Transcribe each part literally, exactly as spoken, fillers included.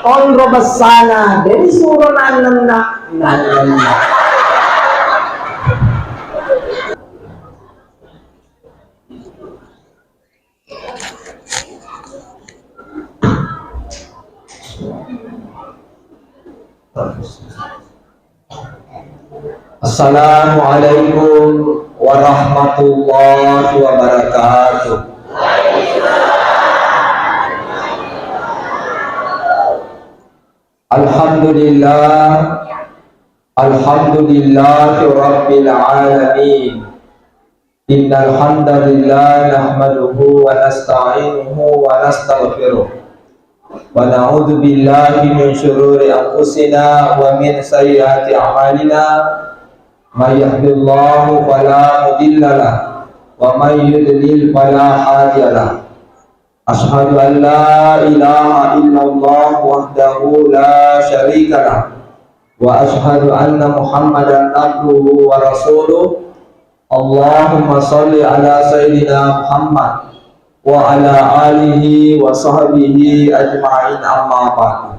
Onro bessana, de' disuro nannenna, nannenna. Assalamualaikum warahmatullahi wabarakatuh. Alhamdulillah, alhamdulillahi rabbil alamin. Innal hamdalillah nahmaduhu wa nasta'inuhu wa nastaghfiruh. Wa na'udzu billahi min syururi anfusina wa min sayyiati a'malina. May yahdihillahu fala mudilla lah, wa may yudlil fala hadiya lah. Asyhadu an la ilaha illallah wahdahu la syarika lah, wa asyhadu anna Muhammadan abduhu wa rasuluh. Allahumma shalli ala sayyidina Muhammad wa ala alihi wa sahbihi ajma'in, amma ba'du.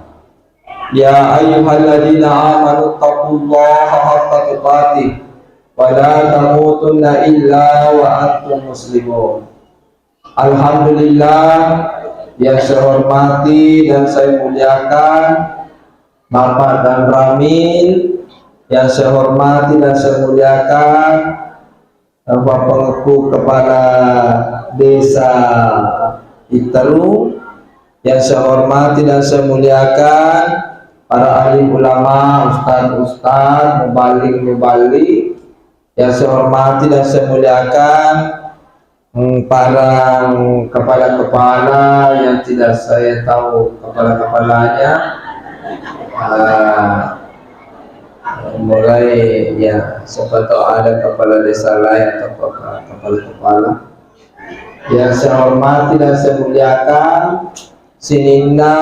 Ya ayyuhalladzina amanu taqullaha haqqa tuqatih wa la tamutunna illa wa antum muslimun. Alhamdulillah, yang saya hormati dan saya muliakan Bapak dan Ramil, yang saya hormati dan saya muliakan Bapak Pengku Kepala Desa Italu, yang saya hormati dan saya muliakan para alim ulama, ustaz-ustaz, mubalig-mubalig, yang saya hormati dan saya muliakan, hmm, para kepala-kepala yang tidak saya tahu kepala-kepalanya. Ah, mulai, ya, siapa tahu ada kepala desa lain atau kepala-kepala. Yang saya hormati dan saya muliakan, sininna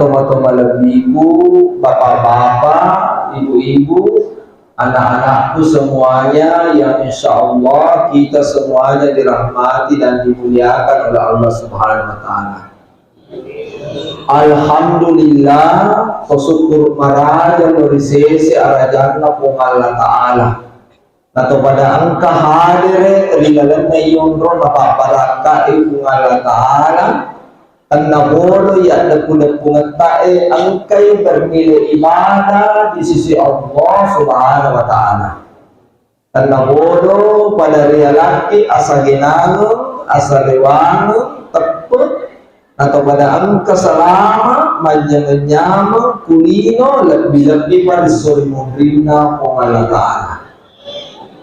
toma-toma lebbiku, bapak-bapak, ibu-ibu, anak-anakku semuanya yang insya Allah kita semuanya dirahmati dan dimuliakan oleh Allah Subhanahu wa Ta'ala. Alhamdulillah, ko syukur maraja lo ri sese arajanna Puang Allah Ta'ala. Nato pada engka hadere ri lalenna iyonro napabbarakkai Puang Allah Ta'ala, tennabodo iya leppu-leppungetta'e engkai bernilai ibadah di sisi Allah Subhanahu wa Ta'ala. Tennabodo pada rialakki asagenangeng, asalewangeng, teppe, nato pada engka salama, mannyameng-nyameng, kulino, lebbi-lebbi pada sori munrinna Puang Allah Ta'ala.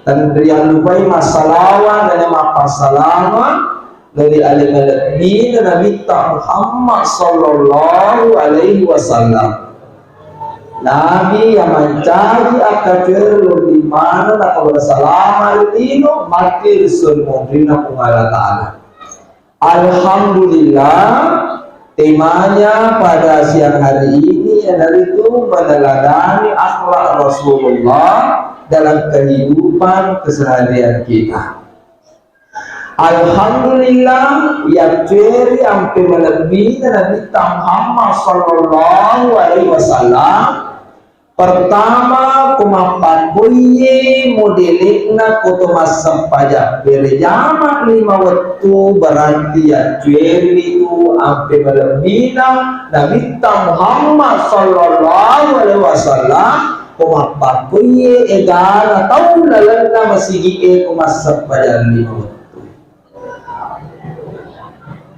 Tenriallupai massalawa nene mappassalama dari ale malebbina Nabitta Muhammad sallallahu alaihi wasallam. Nabi yang mancaji akkacuero lima na salama lino mati ri sori munrinna Puang Allah Ta'ala. Alhamdulillah, temanya pada siang hari ini yaitu meneladani akhlak Rasulullah dalam kehidupan keseharian kita. Alhamdulillah, yaccueri ampe malebbina Nabitta Muhammad sallallahu alaihi wasallam. Pertama, ko mappakkoiye modele'na ko to massempajang berjama lima wettu, berarti yaccueri tu ampe malebbina Nabitta Muhammad sallallahu alaihi wasallam. Ko mappakkoiye egana tau lalenna masigi'e ko massempajang lima wettu.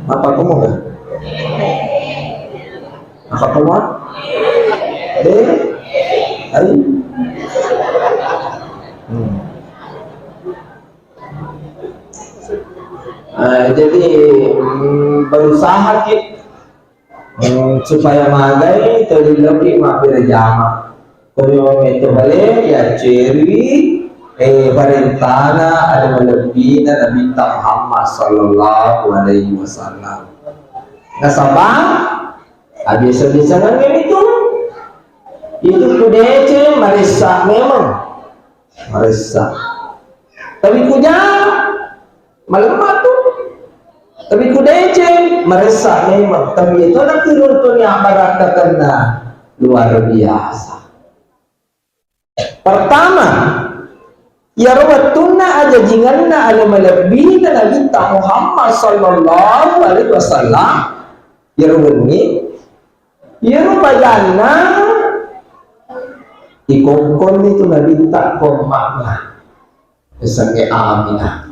Mappakkomoga? Mappakkomo? Eh? Ai? Hmm. Eh, jadi, mm, berusaha ki Hmm, supaya magai tuli lebbi mabbere jama. Komi memetto bale yacceriwi, eh, parentana ada malebbina Nabitta Muhammad sallallahu alaihi wasallam. Nasaba, abiasa-biasa nangge itu. Itu kudece marissa memang. Marissa. Tapi kuja malemma tu. Tapi ku deceng, maressa memang. Tapi itu nanti runtuhnya barakkakenna luar biasa. Pertama, iyaro wettunna ajajingenna ale malebbina Nabitta Muhammad sallallahu alaihi wasallam, iyaro wenni, iyaro bajanna ikokkonni tu Nabitta ko emma'na, yasengnge Aminah.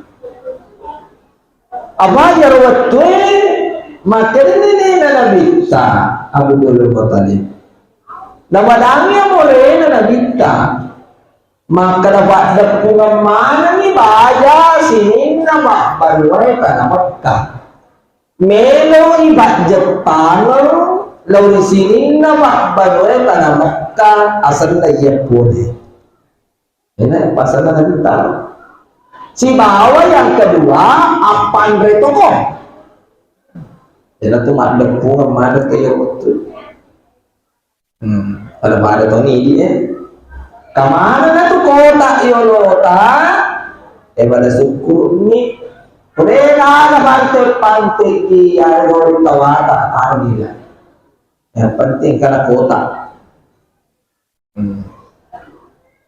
Apa iyaro wettue makkeda nenena Nabitta Abdul Muttalib. Napadangi amorena Nabitta. Makkeda paddeppungeng manengngi baja sininna pabbanuae tana Mekkah. Melo ipajjettangeng lao ri sininna pabbanuae tana Mekkah asenna iya pole. Ena pasanna Nabitta. Sibawa yang kedua, appanre toko. Ena tu maddeppungeng maneng ke iya wettu. Hmm, pada-pada toni idi, eh. Kamana na tu kota yolota? Eh, pada syukurni. Purena na pante-pante ki anu tawata, anu gila. Yang penting kana kota. Hmm.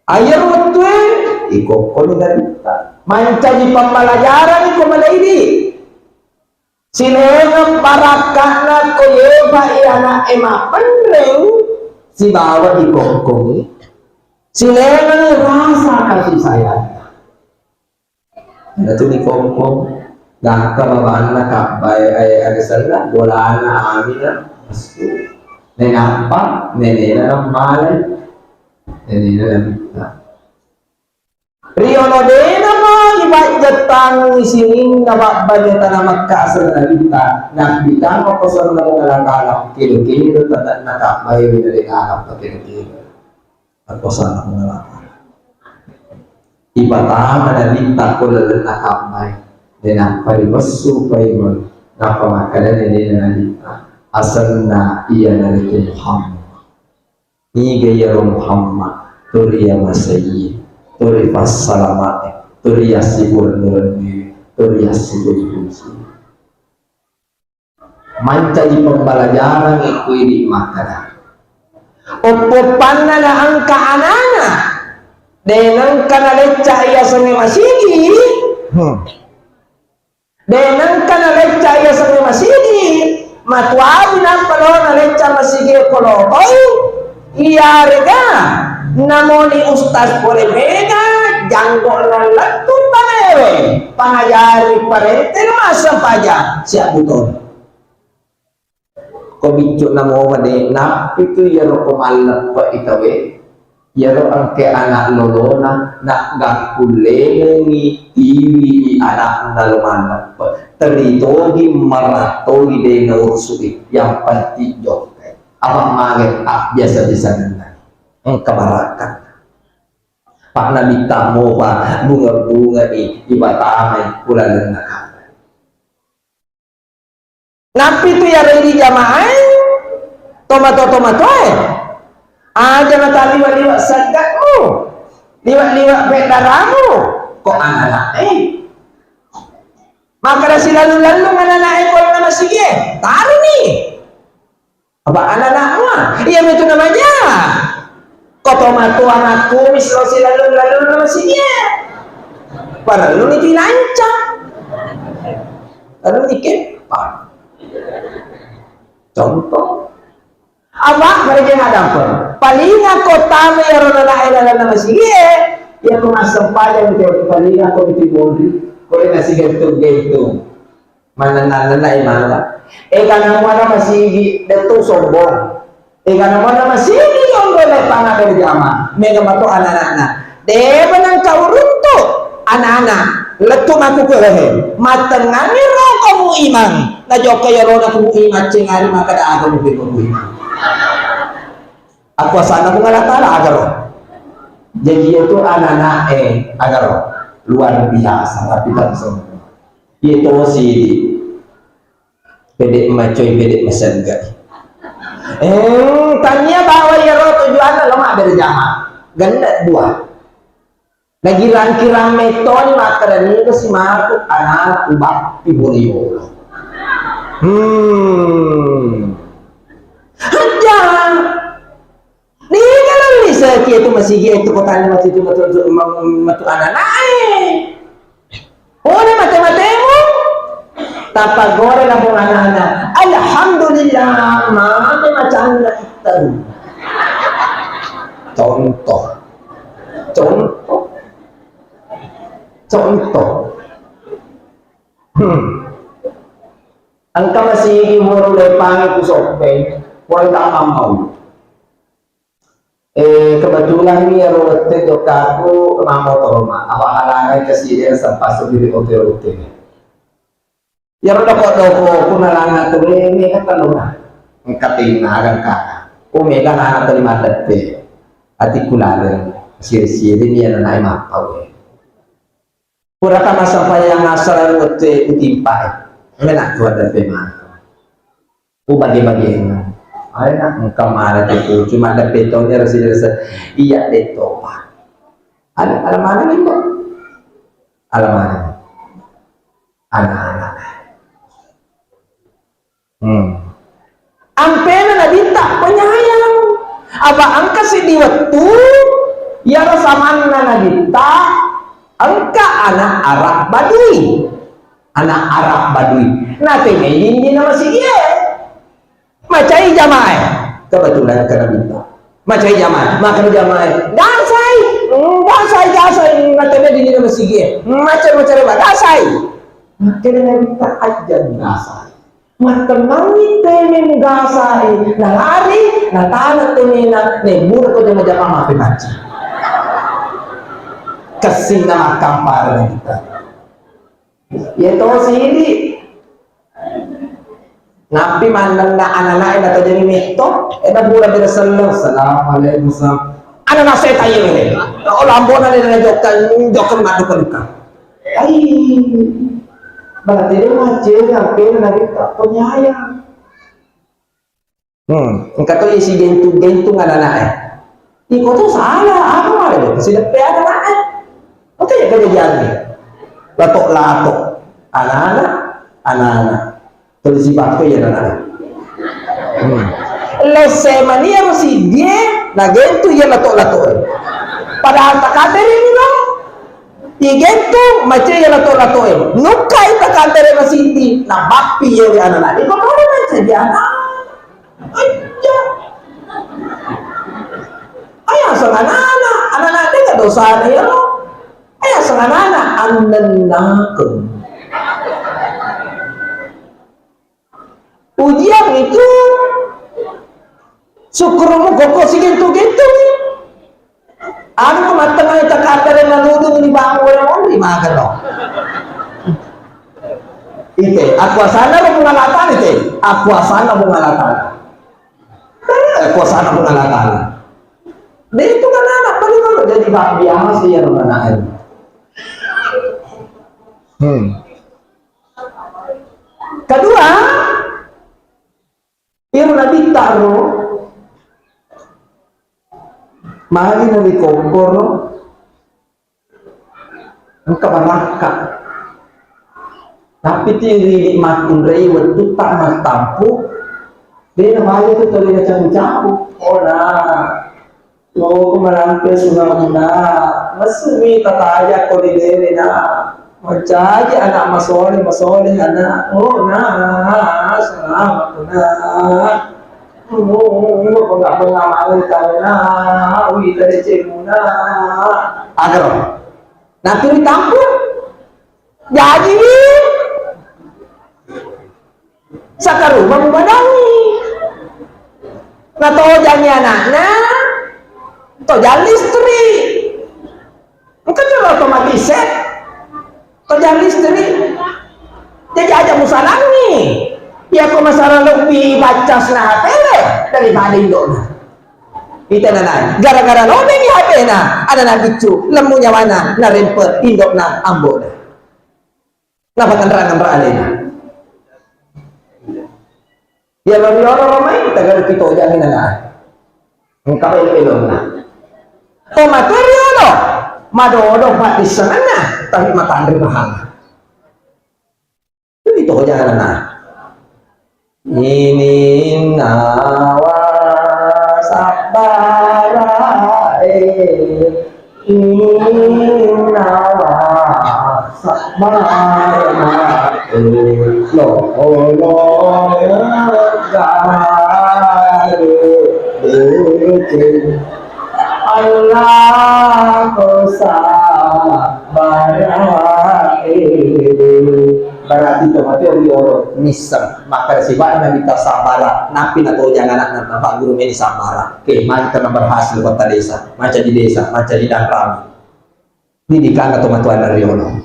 Aja wettue, ikokkoni Nabitta. Mancaji pembelajaran iko madaidi. Silengeng barakka'na ko yeba'i ana'e mappenreng sibawa ikokkongi. Silengeng rasa kasih sayang. Natu nikokkong, gangka babanna kabbae ae adesenna bolana Aminah messu. Nenappa nenena nammalai, nenena Nabitta. Riolo denamo ipajjettangi sininna pabbaju tana Makkah asenna Nabitta, Nabitta makkosonna Puang Allah Ta'ala, kilo-kilo tatanna kabbae wi na de nalappa kilo-kilo. Makkosonna Puang Allah Ta'ala. Ipatama Nabitta ko lalenna kabbae, de nappa ripessu paimeng, nappa makkedani alena Nabitta, asenna iyanaritu Muhammad. Niga iyaro Muhammad, to riyamasei, to ripassalamae, to riassipurennu-rennu, to riassipuji-puji. Mancaji pembelajaran ko idi makkeda. Oppo-oppanna naengka anana, de nengka nalecca iyasengnge masigi. Hmm. De nengka nalecca iyasengnge masigi, matuawi nappa lo nalecca masigi ko lotoi, iyarega namoni ustaz pole mega, janggo'na lettu panewe, pangajari parente masa paja, siabbutoni. Ko biccu namo de nappitu iyaro ko malleppe'i tauwe, iyaro engke ana lolona naggakkullengengngi tiwi ana'na lo malleppe, teritogi marattogi de naurusu'i, yang penting jokkai. Apa mage abbiasa-biasangenna engka barakka. Pak Nabitta mopa bunga-bunga i ipatamai kulalenna kata. Nappitu iyaro idi jamaae, tomato-tomatoe. Aja nataliwa-liwa saggamu, liwa-liwa peddaramu, ko anana'e. Makkeda silallu-lallung anana'e ko na masigie, taruni. Apa anana'mu? Iya mitu namaja. Ko tomatoa makkumis lo silallu-lallung na masigie. Parellu ni tinanca. Lalu dikeppa. Contoh. Apa mereka ngadampe? Palinga ko tama iyaro nanae lalenna masigie, iya ko massempajang te, palinga ko miti monri, ko de nasigentung-gentung. Manenna-nenna imana. Egana muana masigi, de tu sombong. Egana muana masigi, onroi leppana berjama. Mega mato anak-anakna. Depa nengka uruntu anak-anak, lettu makkukkuehe, mattengnganni roko mu imang, najokka iyarona ku mu imang, cengari makkeda aga mupe ko mu imang. Akuasanna Puang Allah Ta'ala agaro. Jadi itu anak-anaknya agaro luar biasa, tapi tak semua. Itu sih. Pede' macoi, pede' masegga. Eh, tania bawa iyaro tujuanna lo mabbere jama. Genne' dua. Nagirang-kirang metoni makkeda niga si matu anana ubappi bone yolo. Hmm. Hajja. Niga laliseki tu masigi e tu kotana matu tu matu, matu, matu ananae. Pole mate-matemu. Tapagore na pung anana. Alhamdulillah, mate macanna ittau. Contoh. Contoh. Contoh. Hmm. Engka masigi umuru lepangi ku Soppeng, pole tammau. Eh, kebetulan mi ero wette jokkaku mammotoro ma, apa halangai kasidia sempat sendiri ote-ote. Yaro doko-doko ku nalanga tu, eh, mega taluna. Engka tina, engka kakak. Oh, mega nana tadi maddeppe. Ati kulaleng, siri-siri ni anak mappau, eh. Puraka massempajang asar wettu utimpae. Mena tu ada pemana. Ubage-bagena. Aina engka mala tu cuma ada petong dia rasa rasa iya petong pa. Ada, ada mana ni kok? Ada mana? Anak-anak. Hmm. Ampena Nabitta penyayang. Apa engka seddi wettu, iyaro samanna Nabitta engka anak Arab Badui. Anak Arab Badui. Natemai dindinna masigie. Macai jamaah. Kebetulan ke Nabitta. Macai jamaah. Maka jamaah. Gasai. Hmm, gasai, gasai. Natemai dindinna masigie. Macai, macai, gasai. Maka Nabitta aja gasai. Mattenangngi teme mugasai, nalari, natana temena, nebbura ko jama-jama mape macca. Kessinna makkampareng kita. Iya to sidi. Nappi mannenna ananae natojeni metto, eda pura bere selleng, assalamualaikum, salam. Anana seta iye. Oh, lambona de na jokka, jokka madduka-duka. Ai, berarti dia macam yang kena dari tak penyayang. Hmm, engka to isi gentung-gentung anak-anak eh. Iko to salah, apa malah dia? Masih depe anak-anak eh. Oke ya kejadian ni. Latok-latok. Anak-anak, anak-anak. Tulisi bakko iya nana. Hmm. Lesse mani ero siddi e, nagentu iya lato-lato e. Padahal takatereni lo. Igentu mace iya lato-lato e. Nukkai takatere masiddi, nabappi iya ri anana. Iko pole mace di ana. Aja. Aya aseng anana, anana de dosana iya lo. Aya aseng anana, annennakeng. Ujian itu, sukkurummu koko sigentu-gentu. Anu mattengnga takatare naludung di bangun oleh monri maga no. Ite, akuasanna lo Puang Allah Taala ite, akuasanna Puang Allah Taala. Eh, akuasanna Puang Allah Taala. Dia itu kan anak paling kalau jadi bak biasa ya anak. Hmm. Kedua, iro Nabitta ro, magi nari komporo, engka barakka. Tapi tiri makkunrai wettu tak mattampu, de na bale tu toli na cabu-cabu. Oh, nah. Loko malampe sungauna, messumi tataja ko ri lewena. Mancaji anak masoleh, masoleh anak. Oh, nah, selamat, nah. Oh, bengak-bengak maneng tau, nah. Wita decemuna. Agaro. Nanti ditampu. Jaji. Sakaruma mubadangi. Natojangi anakna, tojang listrik. Engka tu otomatis e, tojang listrik. Jadi aja musalangi. Iya ko masara lebbi baccasna H P daripada indokna. Ita nanai, gara-gara lobengi H P na, ada na biccu, lemmu nyawana, narempe indokna, ambona. Napatanra-tanra alena. Iya, lo riolo romai, tagaru kito jami nana. Engka elo-elona. To matu riolo, madodo patissenganna, tapi matanre pahala. Itu kito jami nana. Ininnawa sabbarae, ininnawa sabbarae, lolo garu deceng. Allahu sabbarae. Berarti tomatoa riolo nisseng. Makkeda sibawa Nabitta sabbara, nappi natojang ana'na, napagguru meni sabbara. Oke, magi tena berhasil kota desa, mancaji desa, mancaji danrami. Didikanna tomatoanna riolo.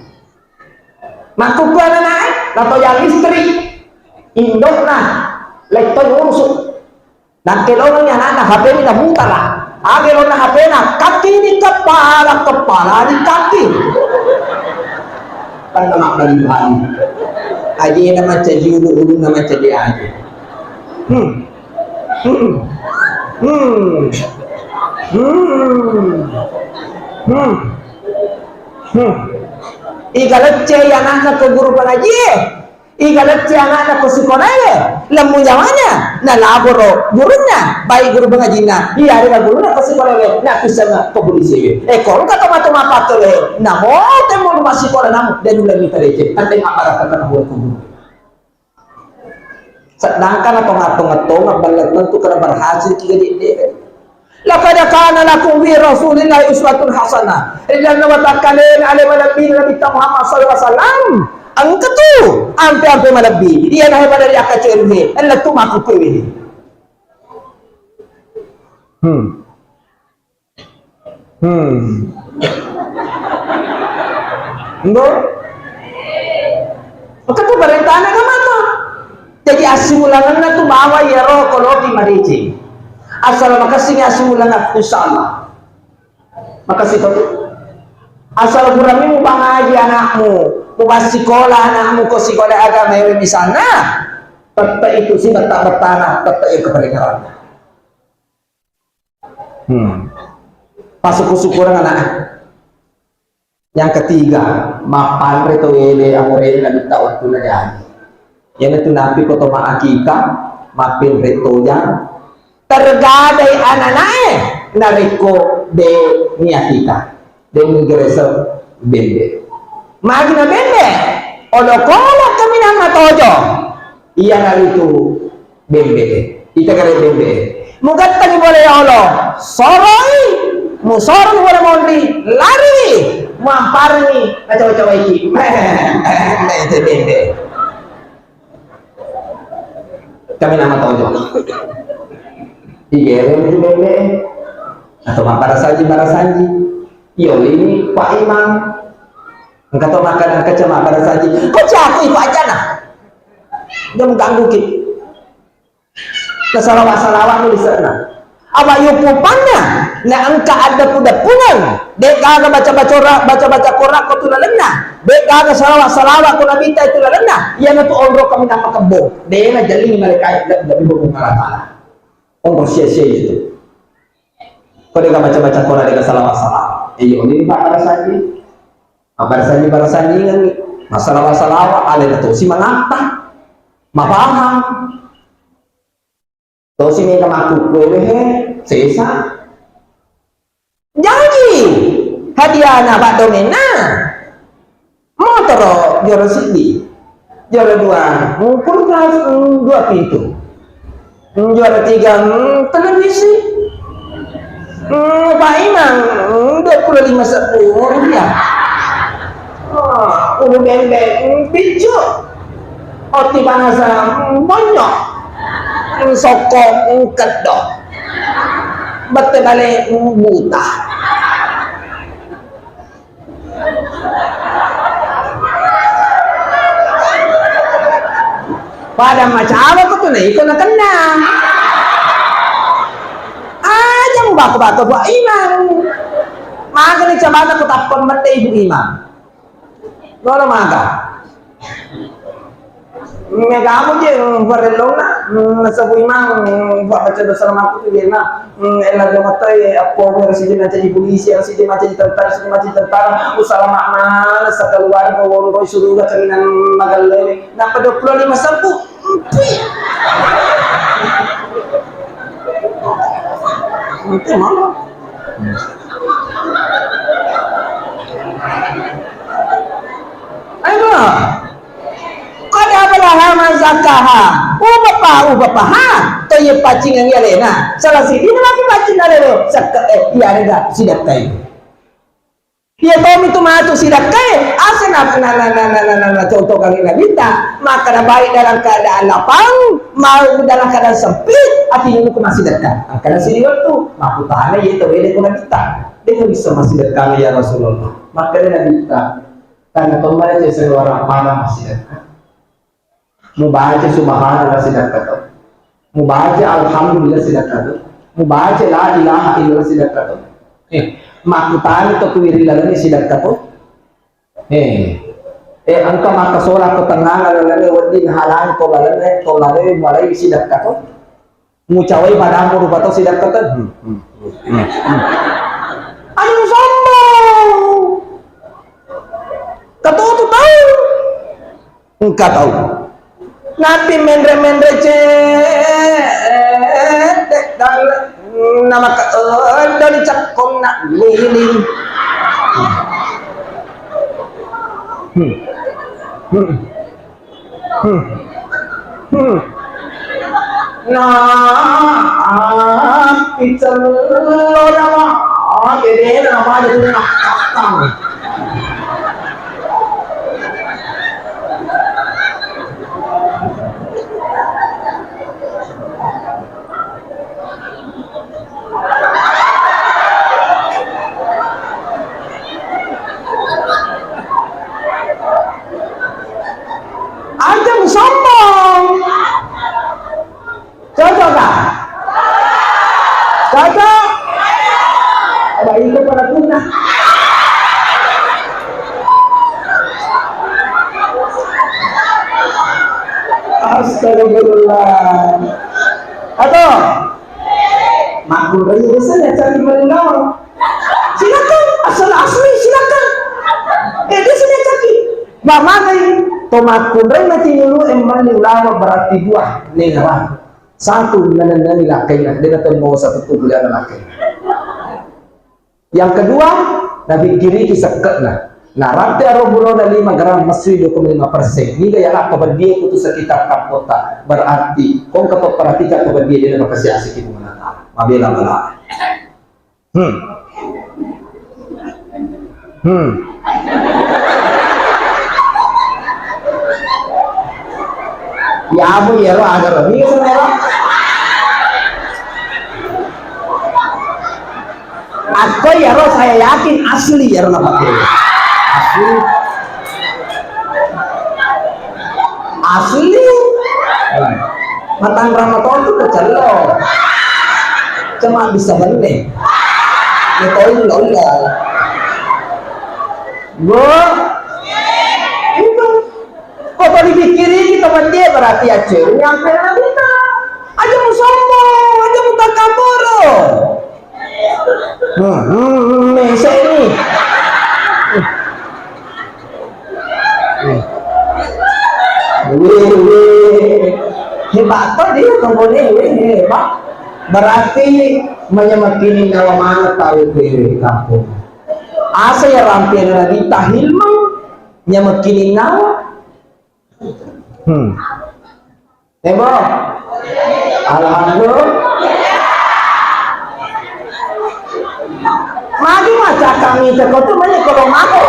Makkukku anana'e, natojang listrik, indokna, letto urusu. Nakkelongengngi ana'na, H P-na mutara. Aga elonna H P-na, kaki di kepala, kepala di kaki. Tanna mabbali-bali. Ajena mancaji ulu, ulunna mancaji aje. Hmm. Hmm. Hmm. Hmm. Hmm. Hmm. Iga lecce ana'na ko guru pengajié. Iga lecce ana'na ko sikolaé, lemmu nyawanya, nalaboro gurunna, baik guru pengajinna, iyarega gurunna ko sikolaé, napissengnga ko polisié. Eh, ko engka tomatoa mappattolé, namo temmo rumah sikola namu, dé nulle mita décéng, tette mabbarakka kana buat ko guru. Sedangkan atong-atong-, tonga balla tentu kena berhasil ki gede-gede. Laqad kana lakum fi Rasulillahi uswatun hasanah. Ri lalenna watakkalena ale malebbi Nabitta Muhammad sallallahu alaihi wasallam. Engka tu ampe-ampe malebbi. Iyana hé pada ri akkacoé ruhé. Lettu makkukkué wéhé. Hmm. Hmm. Enggo? Engka tu parentana agama to. Jadi assimulangenna tu bawa iyaro koloki madécéng. Asal makessing assimulangan, insyaallah. Makessing to. Asal purani mupangaji anakmu, mupassikola anakmu ko sikola agama éwé misalna, tette itu si betta-bettana, tette iya keperengeranna. Hmm. Pasukku-sukkureng anakna. Yang ketiga, mappanré to wélé amoré Nabitta wettunna jaji. Iyanatu nappi ko to maakika, mappénré tojang, tergadai anana'é narékko dé niakika, dé nigereseng bémbé. Magi na bémbé? Olokolo kaminang matojo. Iyanaritu bémbé. Ita gare bémbé. Mugettengi bola yolo. Soroi. Musoroi bola monri. Lari. Muamparengi. Nacawa-cawaiki. Itu bémbé. Kaminang matojo. Igere itu bémbé. Atau mabbarasanji-barasanji. Iyo, ini Pak Imam. Engka to makkeda engka cema mabbarasanji. Ko cakui pajana. Dia mengganggu ki. Nasalawa-salawa'ni lise'na. Apa yuppupanna, na engka addeppu-deppungeng, dé'gaga baca-baca ora-, baca-baca Quran ko tu lalenna, dé'gaga salawa-salawa ko Nabitta itu lalenna, iyanatu onro kaminang makebbo, dé najellingi malaikaé, lebbi hubung Allah Ta'ala. Onro sia-sia itu. Ko dé'ga baca-baca Quran, dé'ga salawa-salawa. Iyo, ini Pak Barasaki. Pak Barasaki, Barasaki, kan. Masalawa-salawa, alena tosi mangatta. Mapahang. Tosi mega makkukkué wéhé, sesa. Jaji, hadiahna paddomenna. Motoro juara siddi. Juara dua, mm, kulkas, mm, dua pintu. Mm, juara tiga, mm, televisi. Mm, Pak Imam, mm, dua puluh lima ribu rupiah. Oh, ulu bembe, mm, piccu. Otti panasa, mm, bonyo. Mm, sokko, mm, keddo. Bette bale, mm, buta. Pada macawa ko tu naiko nakenna. Aja mubako-bako Pak Imam. Magani cabana ko tappa medde Ibu Imam. Nono maga. Mega amo je, mm, parellona, mm, nasabu Imang, mm, fa baca dosa lamaku tu je, Imang. Mm, ella jamatta e, appo, ero siji mancaji polisi, ero siji mancaji tentara, siji mancaji tentara, usalama mana sakaluarga wonroi suruga kaminang magellewe. Nappa dua puluh lima sebbu, Itu mana? Ayo. Qad aflaha man zakkaha. Upa pa, upa pa ha. To ye pacingengngi alena. Salah siddi maki pacing alena. Sakka, eh, iya rega sidakkai. Iya tomi tu matu sidakkai. Asa na, na, na contoh kami Nabitta. Maka na baik dalam keadaan lapang, mau dalam keadaan sempit, ati nunu ku massidakka. Angkana siddi wettu, makkutana ye to wede ku Nabitta. De' bisa massidakka ya Rasulullah. Maka Nabitta. Karena tomma ceseng warang panang massidakka. Mubaca subhanallah sidakka to. Mubaca alhamdulillah sidakka to. Mubaca la ilaha illallah sidakka to. Eh, makkutani to kuwi ri laleng sidakka to. Eh, eh, engka makkasola ko tengngana laleng wedding halang to laleng to laleng mulai sidakka to. Mucawai padamu rupa to sidakka to. Hmm, hmm, hmm, hmm. Aja musombong. Katutu tau. Engka tau. Napi menre-menre cedde dal-, namaka eddoni cakkonna miling. Hmm. Hmm. Hmm. Hmm. Nah, picello nama, ah, gede nama ada. Aja musombong. Cocok gak? Cocok? Ada itu pada punah. Astagfirullah. Atau makkunrai biasanya cari meninggal. Silakan, asal asli silakan. Eh, dia sudah cari. Bamagai to makkunrai mati dulu emang ulama berarti dua nengarang. Satu, menenangi lakkaina, dia kata mau satu tu beliau lakkaina. Yang kedua, napikkiriki sekke'na. Naratte aro bulona lima gram, messui dua koma lima persen. Niga yala kebahagiaan itu sekitar kapota. Berarti, kong ketok perhatikan kebahagiaan dia bakasi asik itu menata. Mabela bala. Hmm. Hmm. Ya ampun, ya roh, agar roh. Ini kan, ya roh. Aku ya roh, saya yakin asli ya roh, nampak ya. Asli. Asli. Matang Ramadan tu kecello. Cuma bisa benne. Betul lolo. Bu. Itu. Kok tadi pikirin kita bende berarti aceh. Nyampe kita. Aja mu sombong, aja mu takabur. Hmm, hmm, hmm, mesek ni. Hmm. Weh, weh. Hebat to dia, tongkone, weh, hebat. Berarti menyemekini nyawa mana tahu ke kampung. Asa ya rampena Nabitta hilmang, nyamekkini nyawa. Hmm. Ebo. Alhamdulillah. Magi macakang itu kau tu banyak kalau mako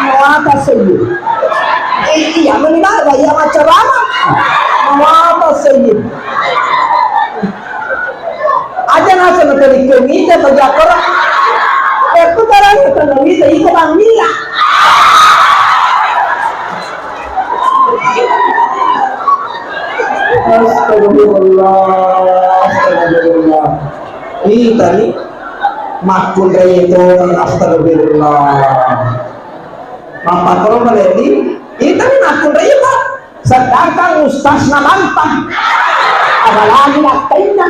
muata seyu. Eh, iya, menimbang gaya macam apa? Muata seyu. Aja nasa nakali kemita bagi akora. Aku tarang ketemu mita, iko bang mila. Astagfirullah, astagfirullah. Ih, tadi makkunrai itu, astagfirullah. Mapatoro maledi, ih, tadi makkunrai itu. Sedangkan ustazna lantang. Apalagi lattainya.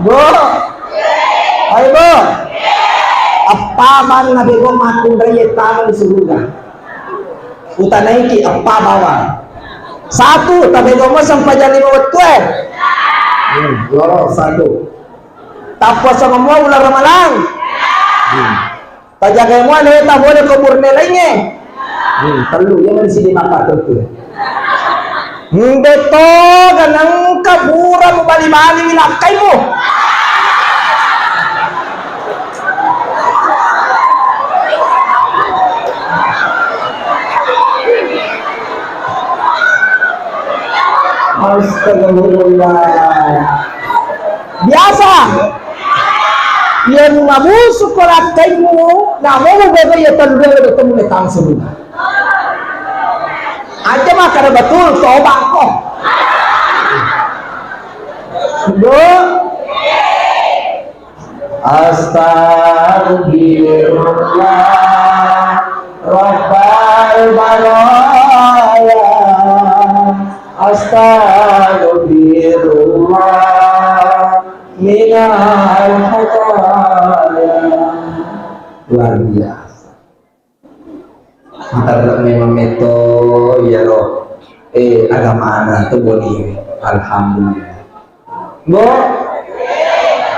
Bu. Ayo, Bu. Amanna bego makkunrai tama di suruga. Utanaiki eppa bawang. Satu, tabego mo sempajang lima wettu e. Hmm, loro satu. Tappuasa mo uleng Ramalang. Hmm. Tajagai mo aleta pole ko burne laingnge. Hmm, tellu, iya mani sidi mappatettu. Mbeto ganangka pura mubali-bali wilakkaimu. Astagfirullah. Biasa. Iya mumabusu ko lakkaimu, namo mubebe iya tellu de temu metang suruga. Aja makkada betul, tobakko. Do. Astagfirullah, Rabbal baraya. Astagfirullah, minal khataya. Luar biasa. Ntar memang metto iyaro, eh, agamana tu boni. Alhamdulillah. Bu,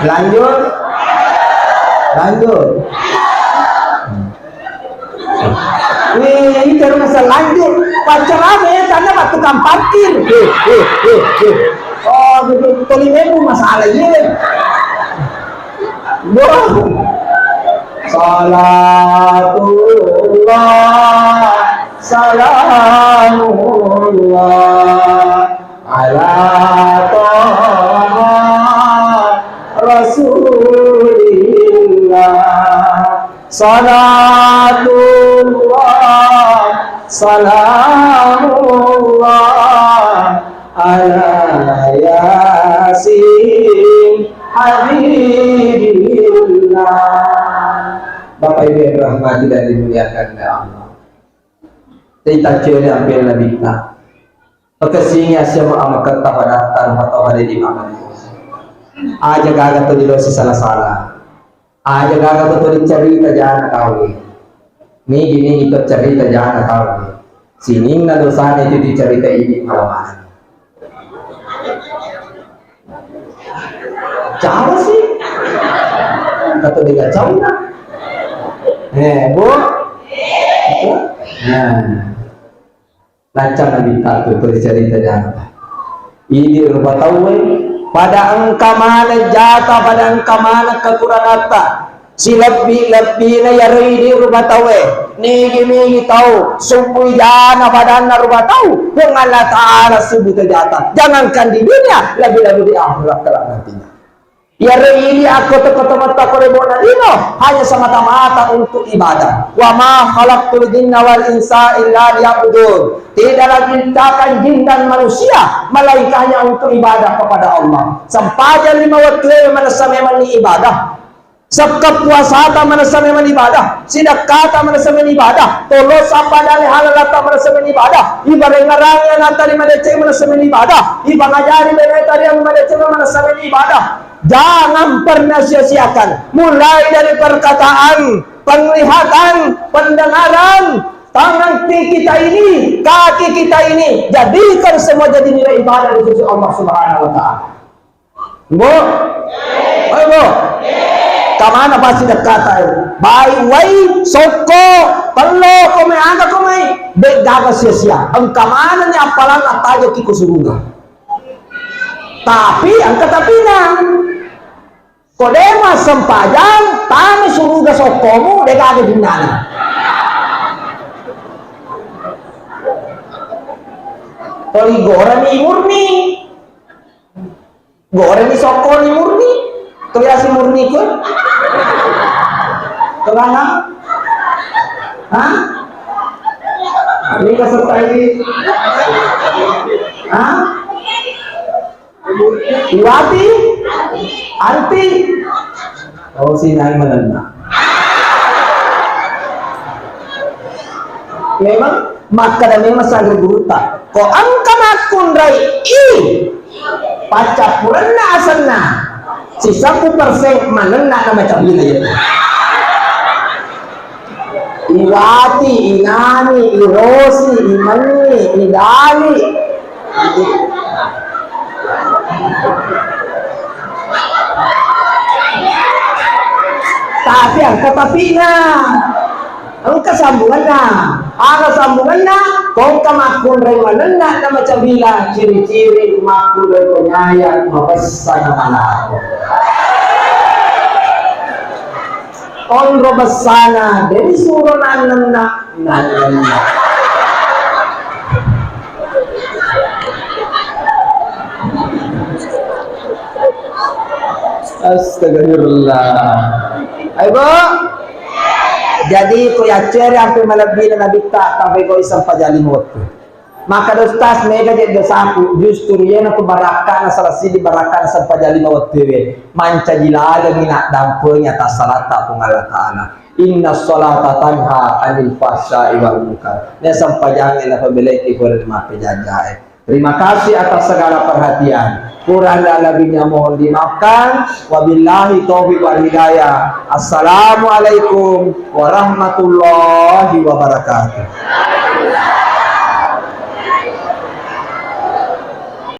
lanjut. Lanjut. Wih, ini terus masa lanjut. Pacar apa ya? Karena waktu tukang parkir. Eh, eh, eh, eh. Oh, gitu. Toli memu masalah ini. Wah. Salatullah, salamullah, ala taha rasulillah. Salatullah, salamullah, ala yasin habibillah. Bapak Ibu yang dirahmati dan dimuliakan oleh Allah. Taittaccoe ampena Nabitta. Pakessingi assiamo amaketta padatta rupa tau pada di mama. Aja gaga to dilo sisala-sala. Aja gaga to dicarita jana tau. Nigi-nigi to carita jana tau. Sininna dosana itu dicarita idi malamana. Cara sih. Kata dia cauna. Eh, Bu. Nah. Naccang Nabitta tu, tu ricerita jata. Idi rupa tauwe, pada engka maneng jata, pada engka maneng kekurangatta. Silebbi-lebbina iyaro idi rupa tauwe. Nigi-nigi tau, subbui jana padanna rupa tau. Puang Allah Ta'ala subbu to jata. Jangankan di dunia, lebih-lebih di akhirat kelak nantinya. Iyaro idi akkoto-koto metta ko rebona lino hanya semata-mata untuk ibadah. Wa ma khalaqtul jinna wal insa illa liya'budun. Tidaklah diciptakan jin dan manusia melainkan hanya untuk ibadah kepada Allah. Sempajang lima wettu e manessa memang ni ibadah. Sekke puasata manessa memang ibadah. Sidekkata manessa memang ibadah. Tolo sappa dale halalatta manessa memang ibadah. Ibarengngerangi anata lima deceng manessa memang ibadah. Ipangajari bene tariang lima deceng manessa memang ibadah. Jangan pernah sia-siakan. Mulai dari perkataan, penglihatan, pendengaran, tangan kita ini, kaki kita ini, jadikan semua jadi nilai ibadah di sisi Allah Subhanahu wa Ta'ala. Bu? Ayo, Bu. Kamana pasti dekkata, eh? Baik, wai, sokko, tello, komai, aga komai, de gaga sia-sia. Engka manenni appalanna tajokki ko suruga. Tapi engka tapinang. Ko de massempajang, tama suruga sokkomu, de gaga jinnana. Toli gorani murni. Gorani sokkoni murni. Toli asi murni ko. Tolana. Hah? Ini keserta ini. Hah? Iwati? Anti? Oh, sinai manenna. Memang makkada memang sanre gurutta. Ko engka makkunrai i paccappurenna asenna sisebbu persen manenna na macabila iya. Iwati, inani, irosi, imenni, idali. Tapi engka tapina. Engka sambunganna. Aga sambunganna? Ko engka makkunrai manenna na macabila, ciri-ciri makkunrai ko nyaya mabessa na malako. Onro bessana, de' disuro nannenna, nannenna. Astagfirullah. Ayo, Bu. Jadi, ko yacceri ampe malebbina Nabitta, tapi ko iseng pajali motu. Makkeda Ustaz, mega je dosaku, justru iyanatu barakka'na salah siddi barakka'na sempajang lima wettuwe, mancaji lalengngi naddampengi atassalatta Puang Allah Ta'ala. Inna sholata tanha anil fahsya'i wal munkar. Nah, sempajangnge napabelaiki pole ri mappejajae. Terima kasih atas segala perhatian. Kurang dan lebihnya mohon dimaafkan. Wabillahi taufiq wal hidayah. Assalamualaikum warahmatullahi wabarakatuh.